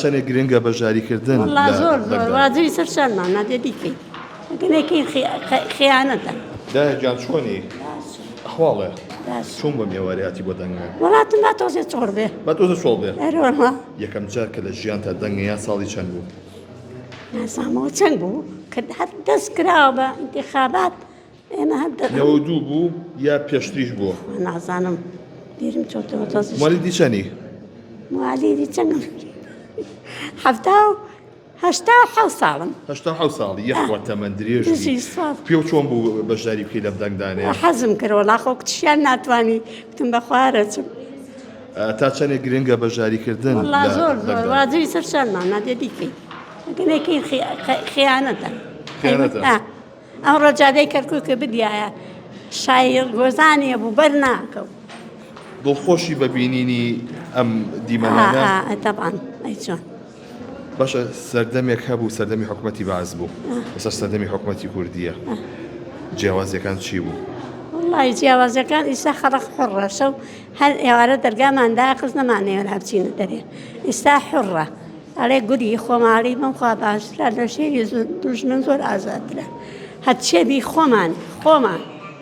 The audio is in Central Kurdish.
چەندێک گرنگە بەشداریکردن وەڵا زۆر زۆر واجبی سەر شانمانە دێ بیکەین ئەگەر نەیکەین خیانەتە. دایە گیان چۆنی؟ ئەحواڵێ چۆن بۆم ئێوارێ هاتی بۆ دەنگە؟ وەڵاتم با تۆزێ چۆڵ بێ. با تۆزێ چۆڵ بێ. ئەرێ وەڵا. یەکەم جار کە لە ژیانتا دەنگە یان ساڵی چەند بوو؟ نازانمەوە چەند بوو کە هەر دەست کراوە بە ئینتیخابات ئێمە هەر دە 92 بوو یا پێشتریش بووە؟ نازانم بیرم چۆتەوە تۆزێ. موالیدی چەنی؟ موالیدی چەندم؟ 77 ساڵم. 87 ساڵی یەخوا تەمەن درێژ بی. پێو چۆن بوو بەشداری بکەی لەم دەنگدانەیە؟ حەزم کرد وەڵا خۆ کچیان ناتوانی وتم بەخوا ئەچم. تا چەندێک گرنگە بەشداری کردن وەڵا زۆر زۆر واجبی سەر شانمانە دێ بیکەین ئەگەر نەیکەین خیانەتە. خیانەتە. ئەمڕۆ جادەی کەرکوک بدیایە شایر گۆزانێ بوو بەر ناکەوت. دڵخۆشی بە بینینی ئەم دیمەنانە؟ ئا تەبعەن ئەی چۆن. باشە سەردەمێک هەبوو سەردەمی حکومەتی بەعس بوو ئێستا سەردەمی حکومەتی کوردیە جیاوازیەکان چی بوو؟ وەڵی جیاوازەکان ئیستا خەڵک حوڕە شەو هەر ئێوارە دەرگامان داخست نەمانەیەوە بچینە دەرێ ئیستا حوڕە ئەڵێ گوری خۆماڵی بم خوا باشترە لە شێری دوژمن زۆر ئازادترە هەرچێ بی خۆمان خۆمان.